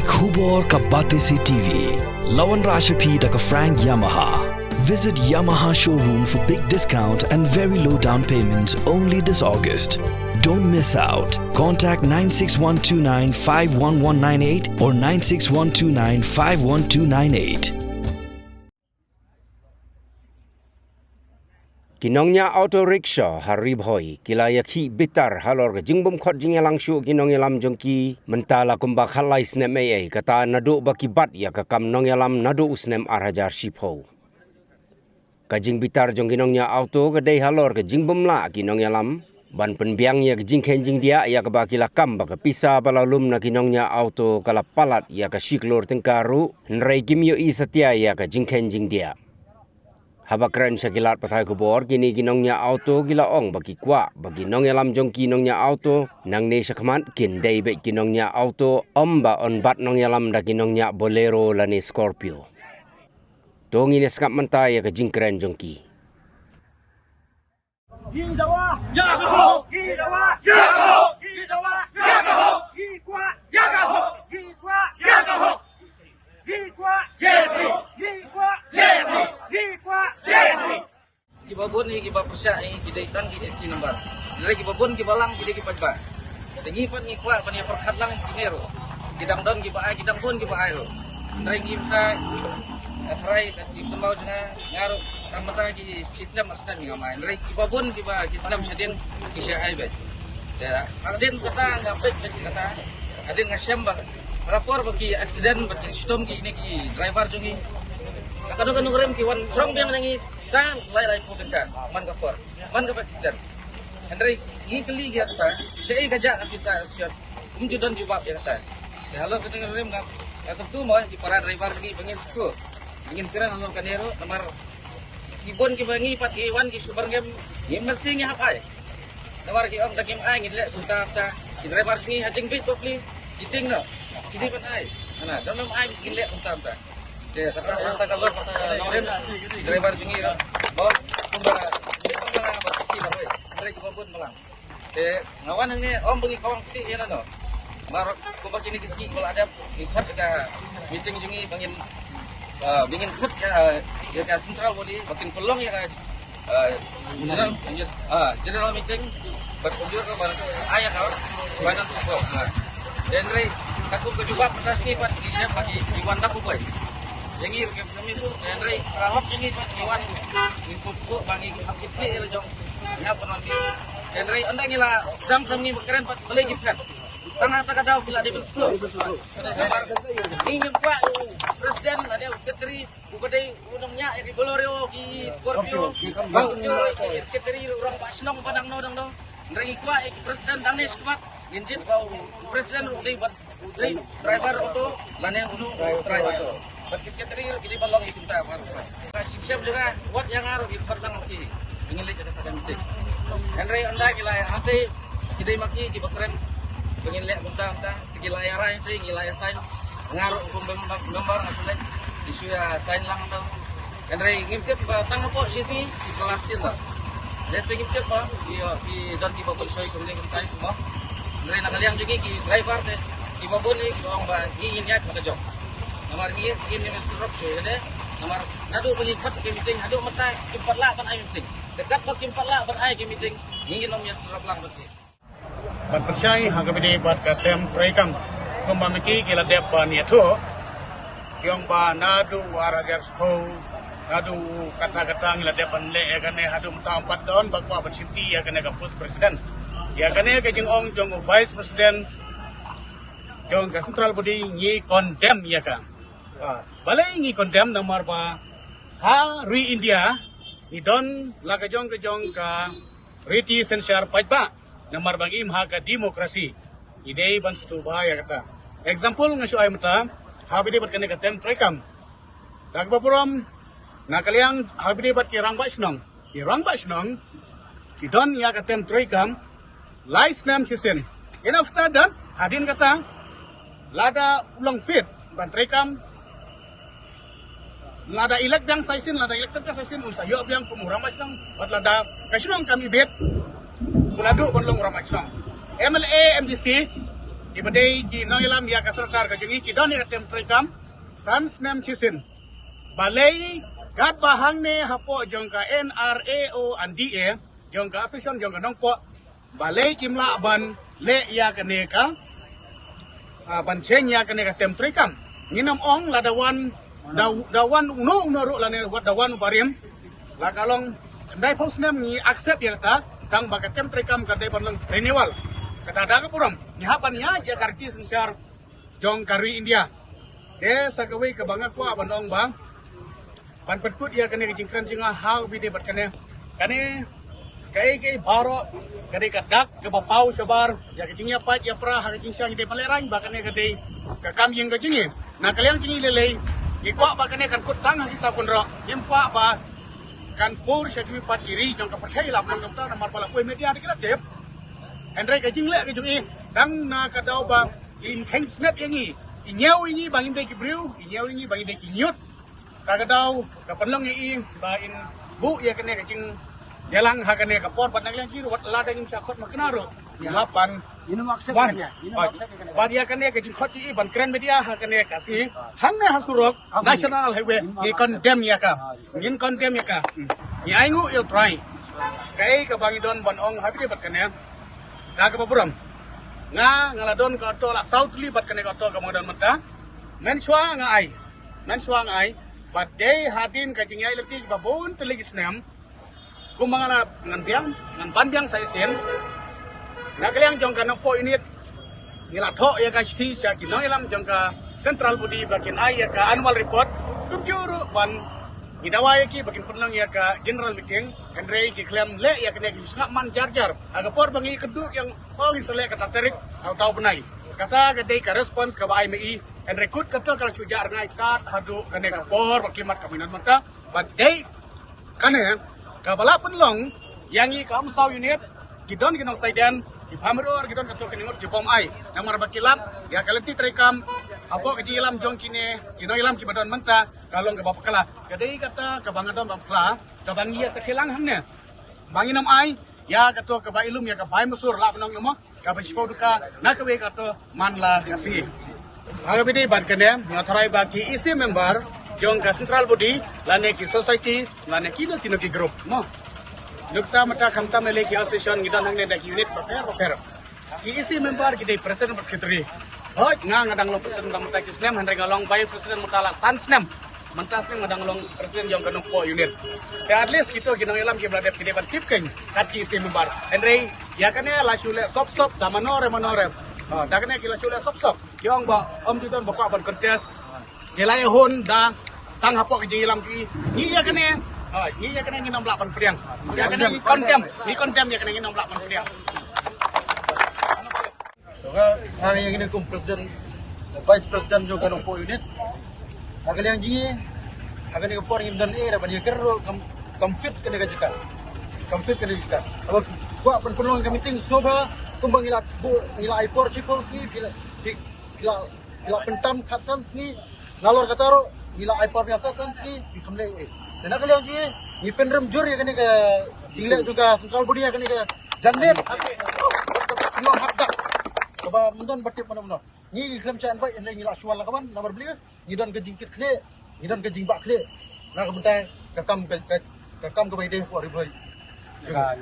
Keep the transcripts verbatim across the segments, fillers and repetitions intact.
Khubor ka Batesi T V. Lawan Rashapi da ka Frank Yamaha. Visit Yamaha showroom for big discount and very low down payment only this August. Don't miss out. Contact nine six one two nine five one one nine eight or nine six one two nine five one two nine eight. Ki nongñiah auto rickshaw ha Ri Bhoi ki la ïakhih bitar halor ka jingbymkhot jingïalang shuh ki nongïalam jong ki mynta la kumba khatlai snem ei ei, kata naduh ba ki bat ïa ka kam nongïalam naduh u snem ar hajar shiphew. Ka jingbitar jong ki nongñiah auto ka dei halor ka jingbymlah ki nongïalam ban pynbiang ïa ka jingkheiñ jingdiah, ïa kaba ki la kam ba ka pisa ba la lum na ki nongñiah auto ka la palat ïa ka shi klur tyngka ruh, hynrei kim ïohi satia ïa ka jingkheiñ jingdiah. Haba kren sha ki lad pathai khubor, kine ki nongñiah auto ki la ong ba ki kwah ba ki nongïalam jong ki nongñiah auto nangne shakhmat kin dei beit ki nongñiah auto, ym ba yn bat nongïalam da ki nongñiah Bolero lane Scorpio. To ngin ïa sngap mynta ïa ka jingkren jong ki. Ki dawa. Ya ka hok. Ki dawa. Ya ka hok. Ki dawa. Ya ka hok. Ki kwah. Ya ka hok. Ki kwah. Ya ka hok. Ki kwah. J S P. Ki kwah. J S P. Ki kwah. J S P. Kiba bun hi kiba pyrshah hi ki dei tang ki S C number. Hynrei kiba bun kiba lang ki dei ki paidbah. Te ngi pat ngi kwah ban ïa pyrkhat lang kine ruh. Ki dang don kiba ai, ki dang bun kiba ai ruh. Hynrei ngi mynta, eh, tharai kat ki kynmaw jong nga, nga ruh tang mynta ki shi snem ar snem ngi ngam ai. Hynrei kiba bun kiba ki snem shadien ki sha ai beit. Te hadien kata nga peit beit kata. Hadien nga shem ba ha ka por ba ki accident ba ki shitom kine ki driver jong ngi. Ka kano kano ka rem ki wan rong biang na ngi san lai lai phew tyngka man ka por. Man ka accident. Hynrei ngi kylli ïa kata, shaei ka jaka pisa shot. Ym ju don jubab ïa kata. Te halor kata ka rem nga, nga kyntu mo ki para driver ngi ba ngin sngewthuh. Ba ngin kren halor kane ruh namar ki bun kiba ngi pat ki wan ki shu byrngem, ngi masi ngi hap ai. Namar ki ong da kim ai ngin leh kumta kumta. Ki driver ngi ha jingbit bapli, ki tieng noh. Ki dei ban ai. Hana, don ym ai ngin leh kumta kumta. Te kata kata ka lor kata nongrim driver jong ngi ruh. Ba kumba ni kumba ba ki ba roi. Driver kiba bun ba lang. Te nga wan hangne ym ba ngi kawang piti ïa lano. Mar kumba kine ki sngi kiba la dep ngi khot ka meeting jong ngi ba ngin, ah, ba ngin khot ka, ïa ka central body ba kin pynlong ïa ka Ah, general, ah, general meeting, bad kumjuh ka bar, ah, ïa ka, finance ko. Ah. Hynrei, katkum ka jubab ka sngi pat, ki shem pat, ki, ki wan da kumbai. Ïa ngi, ki, kami tu, hynrei, ka hok ïa ngi pat, ki wan, ki suk ko, ba ngi, ki hap ki pli ïa la jong, ïa panon ki. Hynrei, ynda ngi la, sdang sam ngi ba kren pat, balei ki phet. Tang ha kata ka daw, ki la dei ban suk. Namar, ngi ngi kwah, u president, lane u secretary, u ba dei u nongñiah ïa ki Bolero, ki Scorpio, ki Scorpio, ki secretary ruh rangbah shnong ba dang no dang no. Hynrei ngi kwah ïa ki president dang ne shakhmat, ngin jied ba u president ruh u dei bad u dei driver auto, lane u nu driver auto. Bad ki secretary ruh ki dei ban long ïa ki kumta ba ruh. Ka shimshem jong nga, wat ïa nga ruh ïa ki pat lang ki. Ngin leit ïa kata ka meeting. Hynrei ynda ki la ïa hangtei, ki dei ma ki, ki ba kren. Ba ngin leh kumta kumta. Ki la ïa rai te ngi la ïa sign. Nga ruh kum mem-, member nga shu leit. Ki shu ïa sign lang tam. Hynrei ngim tip ba tang hapoh shi sngi ki la ktien tam. Lehse ngim tip ba ki, ki don ki ba bun shoi kumne kumtai kumba. Hynrei na ka liang jong ngi ki driver te ki ba bun ngi ki ong ba ngi ngin ïaid ba ka jong. Namar ngi ngin ïa surok shoi ne. Namar naduh ba ngi khot ki meeting haduh mynta kim pat lah ban ai meeting. Te katba kim pat lah ban ai ki meeting ngi ngin ym ïa surok lang ba ki. Ban pynshai ha kaba ïadei bad ka tem treikam. Kumba ma ki ki la dep ban ïathuh. Ki ong ba naduh u ar hajar shiphew, naduh kata kata ngi la dep ban leh ïa kane haduh mynta ym pat don ba kwah ban shimti ïa kane ka post president. Ïa kane ka jingong jong u vice president jong ka central body ngi condemn ïa ka. Ah, balei ngi condemn namar ba ha ri India ngi don la ka jong ka jong ka riti synshar paidbah. Namar ba ngi im ha ka demokrasi. Ngi dei ban sngewthuh bha ïa kata. Example nga shu ai mynta, ha ba ïadei bad kane ka tem treikam. Da kaba burom, na ka liang ha ba ïadei bad ki rangbah shnong. Ki rangbah shnong, ki don ïa ka tem treikam, lai snem shisien. Enough ta don, hadien kata, lada u long fit, ban treikam, lada elect biang sa shisien, lada elected biang sa shisien, un sa ïoh biang kum u rangbah shnong, bad lada ka shnong kam ibit, un la duh ban long u rangbah shnong. M L A, M D C, Kiba dei ki nongïalam ïa ka sorkar ka jong ngi ki don ïa ka tem treikam san snem shisien. Balei katba hangne hapoh jong ka N R A O and D A jong ka association jong ka Nongpoh, balei kim lah ban leh ïa kane ka, ah, ban change ïa kane ka tem treikam? Ngin ym ong lada wan, da, da wan uno uno ruh lane wat da wan u barim, la ka long khyndai phew snem ngi accept ïa kata, tang ba ka tem treikam ka dei ban long renewal. Kata da ka burom ngi hap ban ïaid ïa ka riti synshar jong ka ri India. Te sa kawei kaba nga kwah ban ong ba ban pynkut ïa kane ka jingkren jong nga ha u bide bad kane. Kane kaei kaei baroh ka dei ka dak kaba paw shabar ïa ka jingïapait ïapra ha ka jingshah ngi dei ban lehraiñ ba kane ka dei ka kam ïing ka jong ngi. Na ka liang jong ngi lei lei ngi kwah ba kane kan kut tang ha ki saw kynroh, ngim kwah ba kan pur sha kiwei pat ki ri jong ka pyrthei. La pynlong kumta namar ba la poi media da ki la tip. Hynrei ka jingleh ka jong ngi tang na ka daw ba in kheiñ snep ïa ngi, i ñiew ïa ngi ba ngim dei ki briew, i ñiew ïa ngi ba ngim dei ki ñiut. Ta ka daw ka pynlong ïa i ba in buh ïa kane ka jingïalang ha kane ka por bad na ka liang jong ngi ruh wat lada ngim shah khot ma kane ruh ngi hap ban, ngin ym accept wan ïa kane, ngin ym accept ïa kane. Bad ïa kane ka jingkhot ïa i ban kren media ha kane ka sngi hangne ha surok National Highway, ngin ym accept, ngin condemn ïa ka. Ngin condemn ïa ka. Hmm. Ngi ainguh ïa u Trai. Kaei kaba ngi don ban ong ha bide bad kane, da kaba burom, nga nga la don ka auto la saw tylli bad kane ka auto kaba nga don mynta. Mynshuwa nga ai, mynshuwa nga ai. Bad dei hadien ka jingïaid lynti ba bun tylli ki snem, kumba nga la, ngan biang, ngan ban biang sa shisien. Na ka liang jong ka Nongpoh unit ngi la thoh ïa ka shithi sha ki nongïalam jong ka central body ba kin ai ïa ka annual report. Kumjuh ruh ban ngi dawa ïa ki ba kin pynlong ïa ka general meeting. Hynrei ki khlem leh ïa kane, ki sngap man jar jar ha ka por ba ngi kynduh ïa, oh, ngi sa leh kata tarik ha uta u bnai. Kata ka dei ka response kaba ai ma i. Hynrei kut kata ka la shu jah rngai kat haduh kane ka por ba khlem mat ka minot mynta. Bad dei kane kaba la pynlong ïa ngi ka Umsaw unit, ki don ki nongshai dien, ki bam ror, ki don kato kane ngut ki bym ai. Namar ba ki lap ïa ka lynti treikam hapoh ka jingïalam jong kine ki nongïalam kiba don mynta, ka long kaba bakla. Ka dei kata kaba nga don ban bakla, kaba ngi ïa sakhi lang hangne ba ngin ym ai ïa kato kaba i lum ïa ka bai masur, lah ban ong ïa mo, kaba shiphew duka na kawei kato man la ka sngi. Ha kaba ïadei bad kane nga tharai ba ki E C member jong ka central body lane ki society lane kino kino ki group, mo, nuksa mynta khamtam lei lei ki association ngi don hangne da ki unit bapher bapher. Ki E C member ki dei president bad secretary. Hooid, nga nga dang long president mynta ki snem, hynrei nga long vice president mynta la san snem. Mynta snem nga dang long president jong ka Nongpoh unit. Te at least kito ki nongïalam kiba la dep ki dei ban tip kein kat ki E C member. Hynrei ïa kane la shu leh sop sop da mano re mano re. Ha, da kane ki la shu leh sop sop. Ki ong ba ym ju don ba kwah ban contest. Ki la ïahun da tang hapoh ki jingïalam ki. Ngi ïa kane, ha, ngi ïa kane ngin ym lah ban pdiang. Ïa kane ngi condemn, ngi condemn ïa kane, ngin ym lah ban pdiang. To ka, nga ngi ngi kum president, vice president jong ka Nongpoh unit. Ha ka liang jong ngi, ha kane ka por ngim don ei re ban ïakren ruh kam, kam fit kane ka jaka. Kam fit kane ka jaka. Haba kwah ban pynlong ka meeting sngewbha, kumba ngi la buh, ngi la ai por shiphew sngi, phi la, phi, phi la, phi la pyntam khatsan sngi. Nalor kata ruh ngi la ai por biang sa san sngi, phi kham leh ei. Te na ka liang jong ngi, ngi pynrem jur ïa kane ka jingleh jong ka central body ïa kane ka janmiet. Ngi hap dak. Kaba mynta ba tip mynta mynta. Ngi khlem shah invite, hynrei ngi la shu wan la ka ban, namar balei? Ngi don ka jingkit khlieh, ngi don ka jingbah khlieh na ka bynta ka kam ka, ka, ka kam kaba ïadei hapoh Ri Bhoi jong ka,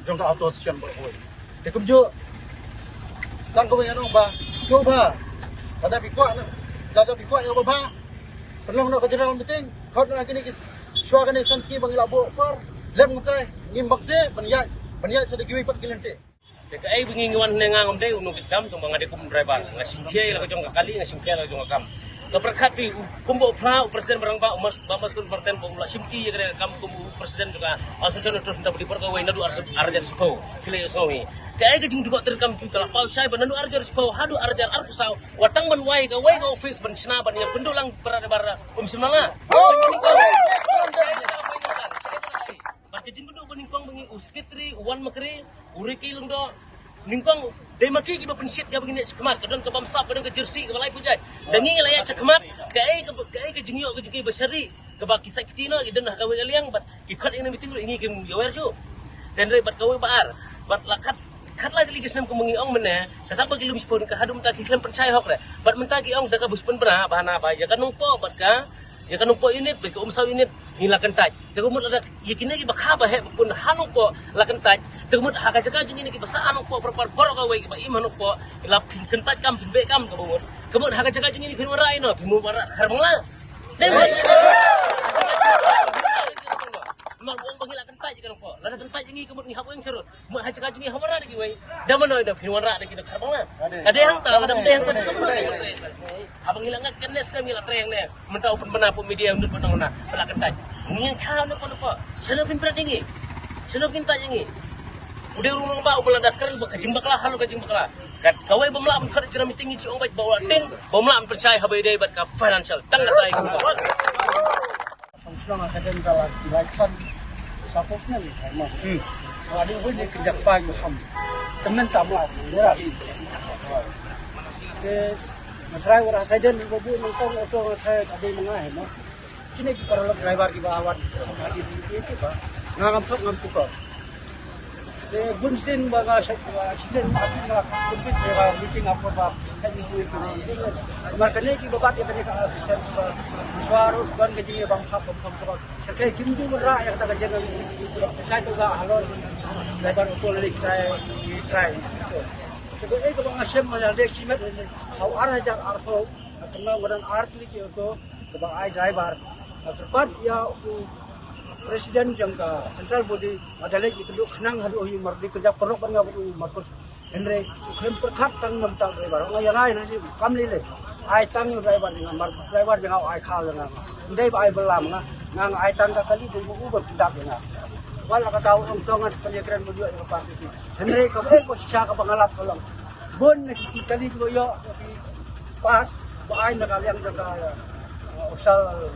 jong ka auto station baroh kawei. Te kumjuh, sa tang kawei ngan ong ba sngewbha, lada phi kwah, lada phi kwah ïa kaba bha, pynlong noh ka general meeting, khot noh kine ki, shuwa kane san sngi ba ngi la buh por, lem kumta, ngim bakse ban ïaid, ban ïaid sa da kiwei pat ki lynti. Te kaei ba ngi ngi wan hangne, nga ngam dei u nongkit kam, tang ba nga dei kum u driver. Nga shim khia ïa la ka jong ka kali, nga shim khia ïa la ka jong ka kam. Nga pyrkhat phi, u, kumba u phla u president ba rangbah, u Mas, Bah Maskun Marten, ba u la shimti ïa kane ka kam kum u president jong ka Association of Tourist Central Body baroh kawei naduh ar, ar hajar shiphew. Phi la ïohsngew hi. Kaei ka jingdukor treikam phi ka la paw shai ba naduh ar hajar shiphew haduh ar hajar arphew saw, wat tang ban wai kawei ka office ban shna ban ïa pynduh lang para para um shim lang. Bad ka jingkynduh ba nyngkong ba ngi u secretary, u Wan Makri, u Ricky Lyngdoh, nyngkong dei ma ki kiba pynshit ïa ba ngin ïaid shakhmat, ka don ka bamsap, ka don ka jersey kaba laiphew jait. Da ngi ngi la ïaid shakhmat, kaei ka, kaei ka jingïoh ka jingkyrkhu ba shari, kaba ki sait kti noh, ki don ha kawei ka liang, bad ki khot ïa kane meeting ruh ïa ngi kim ïawer shuh. Te hynrei bad kawei ba ar, bad la kat Khat lai tylli ki snem kumba ngi ong mynne, kata ba ki lum shiphew tyngka haduh mynta ki khlem pynshai hok re. Bad mynta ki ong da ka bus pynbna ba hana ba ïa ka Nongpoh bad ka, ïa ka Nongpoh unit bad ka Umsaw unit ngi la kyntait. Te ka mut lada ïa kine kiba kha ba heh ba pun ha Nongpoh la kyntait. Te ka mut ha ka jaka jong ngi ne kiba sah ha Nongpoh, por por baroh kawei kiba im ha Nongpoh, la phin kyntait kam, phin beh kam, ka mut. Ka mut ha ka jaka jong ngi ne phin wanrah ïa no, phin wanrah Khar Bangla. Dei wei. Mar ong ba ngi la kyntait ïa ka Nongpoh. Lada kyntait ïa ngi ka mut ngi hap weng sharud. Mut ha jaka jong ngi ha wanrah da kiwei. Da mano da phin wanrah da ki da Khar Bangla. Ka dei hangta, lada ym dei hangta da mano. Haba ngi la ngat kane snem ngi la trei hangne. Mynta u pynbna pynmih media u nud ba nang na ba la kyntait. Ngi kha ne pon pon. Shano phin pret ïa ngi? Shano phin kyntait ïa ngi? U dei u rangbah uba la da kren ba ka jingbakla halor ka jingbakla. Kat kawei ba mlah ban khot ïa jingïakhih meeting ngi shu ong beit ba u la tieng, ba mlah ban pynshai haba ïadei bad ka financial. Tang kata ïa ngi. Song shnong ha ka den ka la ki lai san, sa phew snem ka ma. Hmm. Ka la dei wei ne ka jak pa yu ham. Temen tam la, ne ra. Te, nga try wara sa den ba bu nang tong auto nga try ka dei ma nga he ma. Kine ki paralok driver ki ba wan. Nga ngam sok ngam sukor. Te bun sien ba nga sha, shisien ma shisien nga la compete te ba meeting ha por ba. Namar kane ki ba bat ïa kane ka association ba. Mishwar ban ka jingïabam sap bam kam ka ba. Sa kaei kim ju wanrah ïa kata ka jingïabam. Sa to ba halor. Driver auto lei try, try. Te kaei kaba nga shem ma ïa dei shimet. Ha u ar hajar arphew. Kynmaw ba don ar tylli ki auto kaba ai driver. Kyrpad ïa u president jong ka central body, nga da leit ïakynduh khnang haduh hi mar dei ka jaka paralok bad nga bad u Marcus. Hynrei u khlem pyrkhat tang namar ta driver. Nga ïa ngai na ni kam lei lei. Ai tang ïa u driver jong nga, mar driver jong nga u ai khaw ïa nga. Ym dei ba ai bylla ma nga, nga ai tang ka kali dei ma u ban pyndap ïa nga. Wat la kata u ong to ngan sa pynïakren ban ïoh ïa ka pass ïa ki. Hynrei kaba eh ba shisha kaba nga lap ka long. Bun na ki kali kiba ïoh ki pass ba ai na ka liang jong ka, uh, official, uh,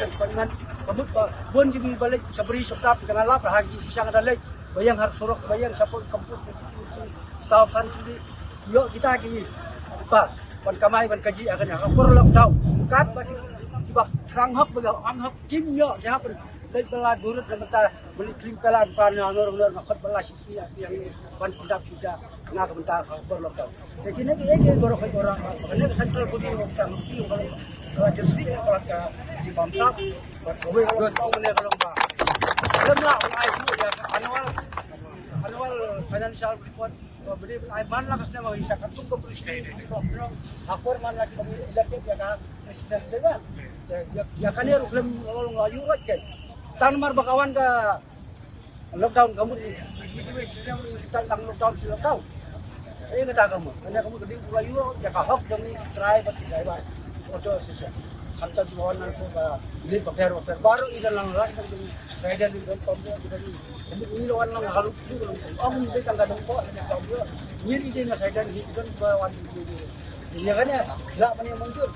appointment. Ka mut ba bun kiba leit sha bri sha kap ka nga lap ha ki shisha nga da leit ba ïeng ha surok ba ïeng shapoh campus, saw san tylli ïoh kita ki pass ban kamai ban kaji ha kane ha ka por lockdown. Katba ki, kiba thrang hok ba ïoh ang hok kim ïoh ki hap ban leit ba la durut na mynta ba leit kling pelan pan na nor nor nga khot ba la shi Sia, sia, ban pyndap shuja, nga ka bynta ka por lockdown. Te kine ki, eh, ki baroh ka ora, kane ka central body of the, ki, ka la jersey, eh, ka la ka jibam sap, ba ka wei ka la tong ne ka long ba. Lem la, ai su ya ka annual, annual financial report, ba bini ai man la ka snem, ai sa ka tung ka bri state, ha por man la ki ba elected ya ka president de ba. Ya, ya kane ruh lem la long la yu rot ke. Tan mar ba ka wan ka lockdown ka mut, kita tang lockdown shi lockdown. Ei kata ka mut, kane ka mut ka dei u la ïoh ïa ka hok jong ngi ki trai bad ki driver auto association. Khamtam shu wan nang shu ka leit bapher bapher baroh i don lang rai bad jong ngi. Rider i don pom ïoh, i don i. Ka mut ngi la wan lang halu tu ka long ong dei tang ka dong ko, ka dong ko. Ngi ri jeng na Saidan hi don ba wan. Ïa kane la mane mynjur.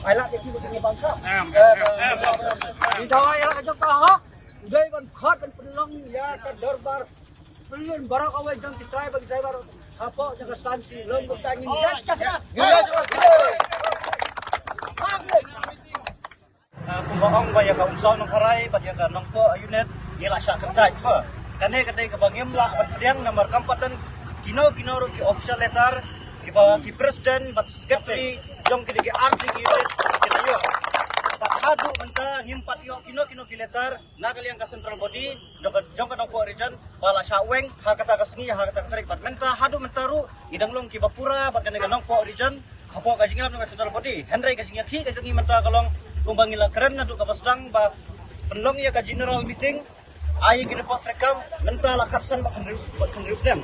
Ai la ïa ki ba ki bangsa. Em, em, em, em. Ngi dawa ïa la ka jong ka hok. U dei ban khot ban pynlong ïa ka dorbar pynlong baroh kawei jong ki trai bad ki driver hapoh jong ka san shi lom ka tang in ïa shakra. Ah, kumba ong ba ïa ka Umsaw Nongkharai bad ïa ka Nongpoh unit ngi la shah kyntait ba kane ka dei kaba ngim lah ban pdiang namar kam pat don kino kino ruh ki official letter kiba ki president bad secretary jong kine ki R T K unit ki la ïoh. Bad haduh mynta ngim pat ïoh kino kino ki letter na ka liang ka central body jong ka, jong ka Nongpoh region ba la shah weng ha kata ka sngi, ha kata ka tarik. Bad mynta, haduh mynta ruh ngi dang long kiba pura bad kane ka Nongpoh region hapoh ka jingïalam jong ka central body. Hynrei ka jingïakhih ka jong ngi mynta ka long kumba ngi la kren naduh kaba sdang ba pynlong ïa ka general meeting ai ki report treikam mynta la khatsan bad khathynriew, bad khathynriew snem.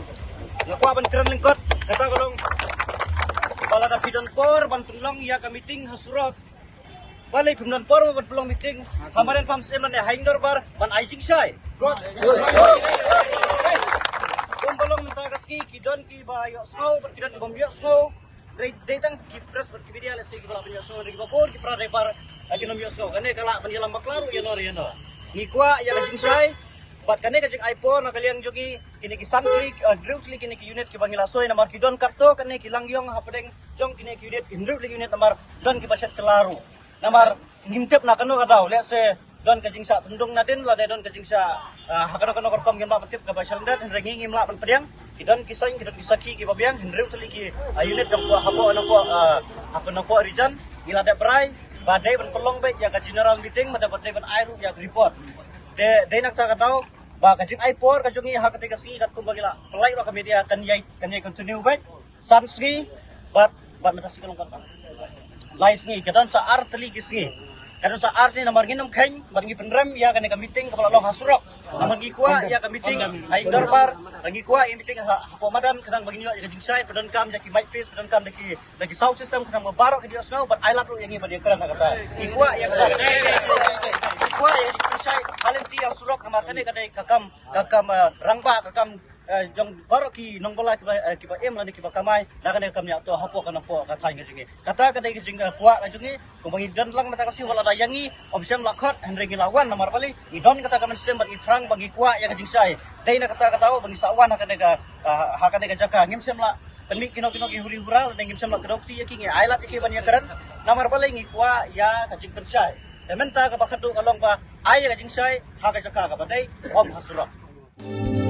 Nga kwah ban kren lyngkot, kata ka long ba lada phi don por ban pynlong ïa ka meeting ha surok, balei phim don por ban pynlong meeting ha Marian Farm Station ne ha ïing dorbar ban ai jingshai? Kumba long mynta ka sngi ki don kiba ïohsngew bad ki don kiba ym ïohsngew. Dei, dei tang ki press bad ki media lehse kiba lah ban ïohsngew, dei kiba bun ki para driver, eh, kim ïohsngew. Kane ka lah ban ïalam bakla ruh ïano ïano. Ngi kwah ïa ka jingshai bad kane ka jingai por na ka liang jong ngi, kine ki san tylli, eh, hynriew tylli kine ki unit kiba ngi la soi namar ki don katto katne ki langïong hapdeng jong kine ki unit, hynriew tylli ki unit namar don kiba shet kylla ruh. Namar ngim tip na kano ka daw, lehse don ka jingshah tyndong nadien lane don ka jingshah, ah, ha kano kano ka rukom ngim lah ban tip kaba shalyndet, hynrei ngi ngim lah ban pdiang. Ki don ki saiñ, ki don ki sakhi kiba biang, hynriew tylli ki, ah, unit jong pdeng hapoh Nongpoh, ah, hapoh Nongpoh Region. Ngi la dep rai ba dei ban pynlong beit ïa ka general meeting, bad dei ban ai ruh ïa ka report. Te dei na kata ka daw ba ka jingai por ka jong ngi ha kata ka sngi katkum ba ngi la pynlait ruh ka media kan ïai, kan ïai continue beit san sngi, bad, bad mynta sngi ka long katno? Lai sngi, ka don sa ar tylli ki sngi. Ka don sa ar tylli namar ngin ym kheiñ bad ngi pynrem ïa kane ka meeting kaba la long ha surok. Namar ngi kwah ïa ka meeting ha ïing dorbar, ngi kwah ïa meeting ha, hapoh madan, khnang ba ngin ïoh ïa ka jingshai, pyndonkam ïa ki mouthpiece, pyndonkam da ki, da ki sound system, khnang ba baroh ki dei sngew bad ai lad ruh ïa ngi ban ïakren ha kata. Ngi kwah ïa kata. Ngi kwah ïa ka jingshai ha lynti ha surok, namar kane ka dei ka kam, ka kam, eh, rangbah, ka kam, eh, jong baroh ki nongbylla kiba, eh, kiba im lane kiba kamai na kane ka kam ïa to hapoh ka Nongpoh ka thaiñ ka jong ngi. Kata ka dei ka jingkwah ka jong ngi. Kumba ngi don lang mynta ka sngi, wat la da ïa ngi ym shym la khot, hynrei ngi la wan namar balei? Ngi don kata ka mynsiem bad ngi thrang ba ngi kwah ïa ka jingshai. Dei na kata ka daw ba ngi sa wan ha kane ka, ah, ha kane ka jaka. Ngim shym la pynmih kino kino ki huri hura lane ngim shym la kdew kti ïa ki, ngi ai lad ïa ki ban ïakren. Namar balei? Ngi kwah ïa ka jingpynshai. Te mynta kaba khatduh ka long ba ai ïa ka jingshai ha ka jaka kaba dei, ym ha surok.